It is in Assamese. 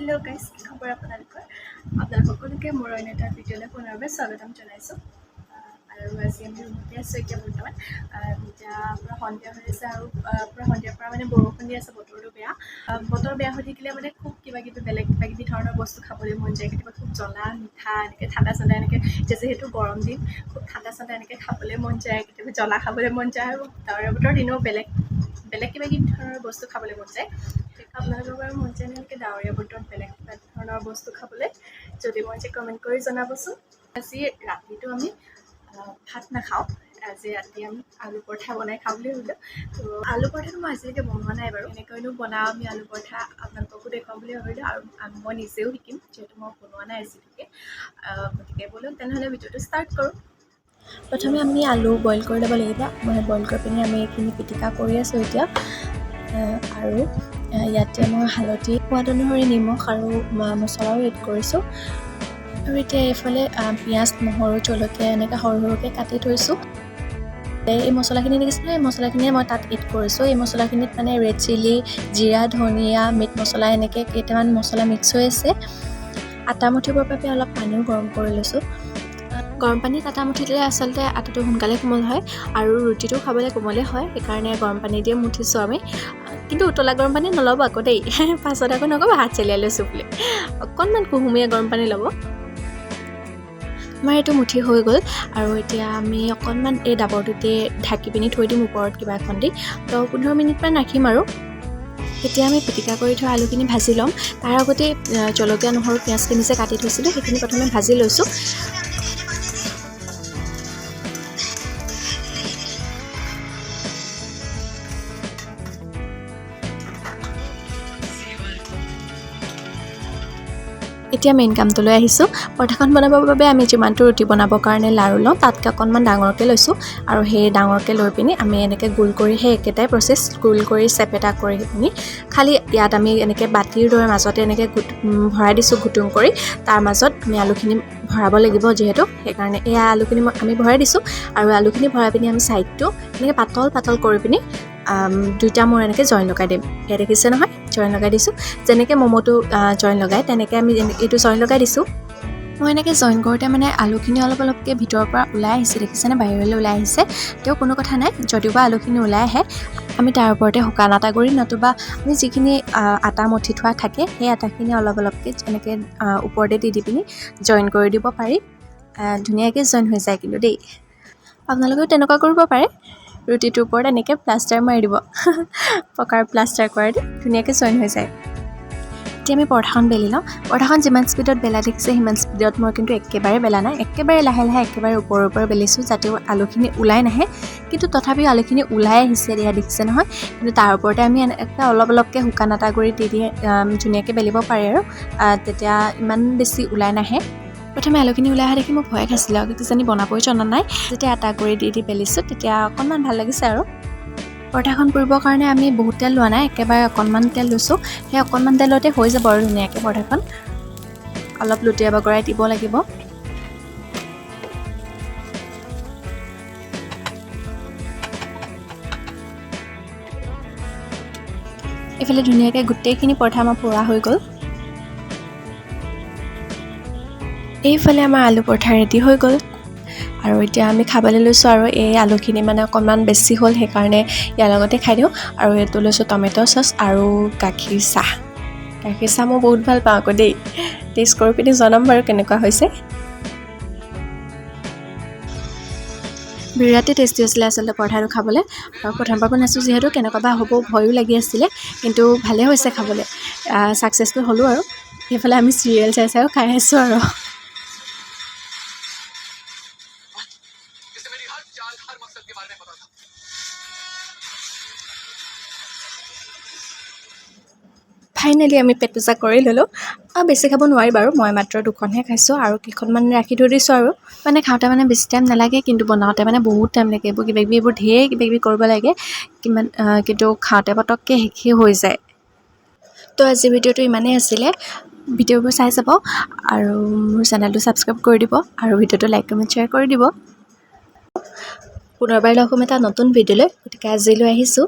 হেল্ল' গাইজ, কি খবৰ আপোনালোকৰ? আপোনালোক সকলোকে মোৰ অন্য এটা ভিডিঅ'লৈ পুনৰবাৰ স্বাগতম জনাইছোঁ। আৰু আজি আমি ৰুমতে আছোঁ এতিয়া বৰ্তমান। এতিয়া পূৰা সন্ধিয়া হৈ আছে আৰু পূৰা সন্ধিয়াৰ পৰা মানে বৰষুণ দি আছে, বতৰটো বেয়া। বতৰ বেয়া হৈ থাকিলে মানে খুব কিবা কিবি বেলেগ কিবা কিবি ধৰণৰ বস্তু খাবলৈ মন যায়। কেতিয়াবা খুব জ্বলা মিঠা এনেকৈ ঠাণ্ডা চাণ্ডা এনেকৈ, এতিয়া যিহেতু গৰম দিন, খুব ঠাণ্ডা চাণ্ডা এনেকৈ খাবলৈ মন যায়, কেতিয়াবা জ্বলা খাবলৈ মন যায় আৰু ডাৱৰীয়া বতৰৰ দিনও বেলেগ বেলেগ কিবা কিবি ধৰণৰ বস্তু খাবলৈ মন যায়। আপোনালোকৰ বাৰু মন যায় এনেকৈ ডাৱৰীয়া বতৰত বেলেগ কিবা ধৰণৰ বস্তু খাবলৈ? যদি মন যায় কমেণ্ট কৰি জনাবচোন। আজি ৰাতিটো আমি ভাত নাখাওঁ, আজি ৰাতি আমি আলু পৰঠা বনাই খাওঁ বুলি ভাবিলোঁ। তো আলু পৰঠাটো মই আজিলৈকে বনোৱা নাই বাৰু, কেনেকৈনো বনাওঁ আমি আলু পৰঠা আপোনালোককো দেখুৱাম বুলি ভাবিলোঁ আৰু মই নিজেও শিকিম, যিহেতু মই বনোৱা নাই আজিলৈকে। গতিকে ব'লক তেনেহ'লে ভিডিঅ'টো ষ্টাৰ্ট কৰোঁ। প্ৰথমে আমি আলু বইল কৰি ল'ব লাগিব। মই বইল কৰি পিনি আমি এইখিনি পিটিকা কৰি আছোঁ এতিয়া। আৰু ইয়াতে মই হালধি, সোৱাদ অনুসৰি নিমখ আৰু মছলাও এড কৰিছোঁ। আৰু এতিয়া এইফালে পিঁয়াজ, নহৰু, জলকীয়া এনেকৈ সৰু সৰুকৈ কাটি থৈছোঁ। এই মছলাখিনি দেখিছে নহয়, এই মছলাখিনিয়ে মই তাত এড কৰিছোঁ। এই মছলাখিনিত মানে ৰেড চিলি, জিৰা, ধনিয়া, মিট মছলা এনেকৈ কেইটামান মছলা মিক্স হৈ আছে। আটা মঠিবৰ বাবে অলপ পানীও গৰম কৰি লৈছোঁ। গৰম পানীত আটা মুঠি দিলে আচলতে আটাটো সোনকালে কোমল হয় আৰু ৰুটিটো খাবলৈ কোমলে হয়, সেইকাৰণে গৰম পানী দিয়ে মুঠিছোঁ আমি। কিন্তু উতলা গৰম পানী নল'ব আকৌ দেই, পাছত আকৌ নক'ব হাত চেলিয়াই লৈছোঁ বুলি। অকণমান কুহুমীয়া গৰম পানী ল'ব। আমাৰ এইটো মুঠি হৈ গ'ল আৰু এতিয়া আমি অকণমান এই ডাবৰটোতে ঢাকি পিনি থৈ দিম ওপৰত কিবা এখন দি, 10-15 মিনিটমান ৰাখিম। আৰু এতিয়া আমি পিটিকা কৰি থোৱা আলুখিনি ভাজি ল'ম। তাৰ আগতে জলকীয়া, নহৰু, পিঁয়াজখিনি যে কাটি থৈছিলোঁ সেইখিনি প্ৰথমে ভাজি লৈছোঁ। এতিয়া মেইন কামটোলৈ আহিছোঁ। পৰঠাখন বনাবৰ বাবে আমি যিমানটো ৰুটি বনাবৰ কাৰণে লাড়ু লওঁ তাতকৈ অকণমান ডাঙৰকৈ লৈছোঁ আৰু সেই ডাঙৰকৈ লৈ পিনি আমি এনেকৈ গোল কৰি সেই একেটাই প্ৰচেছ, গোল কৰি চেপেটা কৰি পিনি খালি ইয়াত আমি এনেকৈ বাতিৰ দৰে মাজতে এনেকৈ গোট ভৰাই দিছোঁ গুটুং কৰি, তাৰ মাজত আমি আলুখিনি ভৰাব লাগিব যিহেতু, সেইকাৰণে এয়া আলুখিনি আমি ভৰাই দিছোঁ। আৰু আলুখিনি ভৰাই পিনি আমি ছাইডটো এনেকৈ পাতল পাতল কৰি পিনি দুইটা মূৰ এনেকৈ জইন লগাই দিম। এয়া দেখিছে নহয়, জইন লগাই দিছোঁ। যেনেকৈ ম'ম'টো জইন লগায় তেনেকৈ আমি এইটো জইন লগাই দিছোঁ। মই এনেকৈ জইন কৰোঁতে মানে আলুখিনি অলপ অলপকৈ ভিতৰৰ পৰা ওলাই আহিছে, দেখিছেনে, বাহিৰলৈ ওলাই আহিছে। তেওঁ কোনো কথা নাই, যদিওবা আলুখিনি ওলাই আহে আমি তাৰ ওপৰতে শুকান আটা গুড়ি নতুবা আমি যিখিনি আটা মঠি থোৱা থাকে সেই আটাখিনি অলপ অলপকৈ এনেকৈ ওপৰতে দি দি পিনি জইন কৰি দিব পাৰি। ধুনীয়াকৈ জইন হৈ যায় কিন্তু দেই। আপোনালোকেও তেনেকুৱা কৰিব পাৰে। ৰুটিটোৰ ওপৰত এনেকৈ প্লাষ্টাৰ মাৰি দিব, পকাৰ প্লাষ্টাৰ কৰাই দি ধুনীয়াকৈ জইন হৈ যায়। এতিয়া আমি পৰঠাখন বেলি লওঁ। পৰঠাখন যিমান স্পীডত বেলা দেখিছে সিমান স্পীডত মই কিন্তু একেবাৰে বেলা নাই, একেবাৰে লাহে লাহে একেবাৰে ওপৰৰ ওপৰে বেলিছোঁ যাতে আলুখিনি ওলাই নাহে। কিন্তু তথাপিও আলুখিনি ওলাই আহিছে, এয়া দেখিছে নহয়। কিন্তু তাৰ ওপৰতে আমি এনেকৈ অলপ অলপকৈ শুকান আটা গুড়ি দি দি ধুনীয়াকৈ বেলিব পাৰি আৰু তেতিয়া ইমান বেছি ওলাই নাহে। প্ৰথমে আলুখিনি ওলাই অহা দেখি মই ভয়ে খাইছিলোঁ আৰু কিজানি বনাবই জনা নাই। যেতিয়া আটা গুড়ি দি দি বেলিছোঁ তেতিয়া অকণমান ভাল লাগিছে। আৰু পৰঠাখন পুৰিবৰ কাৰণে আমি বহুত তেল লোৱা নাই, একেবাৰে অকণমান তেল লৈছোঁ। সেই অকণমান তেলতে হৈ যাব আৰু ধুনীয়াকৈ পৰঠাখন। অলপ লুটিয়াই বগৰাই দিব লাগিব। এইফালে ধুনীয়াকৈ গোটেইখিনি পৰঠা আমাৰ পোৰা হৈ গ'ল। এইফালে আমাৰ আলু পৰঠা ৰেডি হৈ গ'ল আৰু এতিয়া আমি খাবলৈ লৈছোঁ। আৰু এই আলুখিনি মানে অকণমান বেছি হ'ল, সেইকাৰণে ইয়াৰ লগতে খাই দিওঁ। আৰু এইটো লৈছোঁ টমেট' চচ আৰু গাখীৰ চাহ। গাখীৰ চাহ মই বহুত ভাল পাওঁ আকৌ দেই। টেষ্ট কৰি পিনি জনাম বাৰু কেনেকুৱা হৈছে। বিৰাটেই টেষ্টি হৈছিলে আচলতে পৰঠাটো খাবলৈ। আৰু প্ৰথমবাৰ বনাইছোঁ যিহেতু কেনেকুৱা বা হ'ব ভয়ো লাগি আছিলে, কিন্তু ভালেই হৈছে খাবলৈ। ছাকচেছফুল হ'লোঁ। আৰু সেইফালে আমি চিৰিয়েল চাই চাইও খাই আছোঁ। আৰু ফাইনেলি আমি পেট পূজা কৰি ল'লোঁ। আৰু বেছি খাব নোৱাৰি বাৰু, মই মাত্ৰ দুখনহে খাইছোঁ আৰু কেইখনমান ৰাখি থৈ দিছোঁ। আৰু মানে খাওঁতে মানে বেছি টাইম নালাগে, কিন্তু বনাওঁতে মানে বহুত টাইম লাগে। এইবোৰ কিবা কিবি এইবোৰ ঢেৰ কিবা কিবি কৰিব লাগে কিমান, কিন্তু খাওঁতে পটককৈ শেষেই হৈ যায়। তো আজিৰ ভিডিঅ'টো ইমানেই আছিলে। ভিডিঅ'বোৰ চাই যাব আৰু মোৰ চেনেলটো ছাবস্ক্ৰাইব কৰি দিব আৰু ভিডিঅ'টো লাইক, কমেণ্ট, শ্বেয়াৰ কৰি দিব। পুনৰবাৰ লগ হ'ম এটা নতুন ভিডিঅ'লৈ। গতিকে আজিলৈ আহিছোঁ।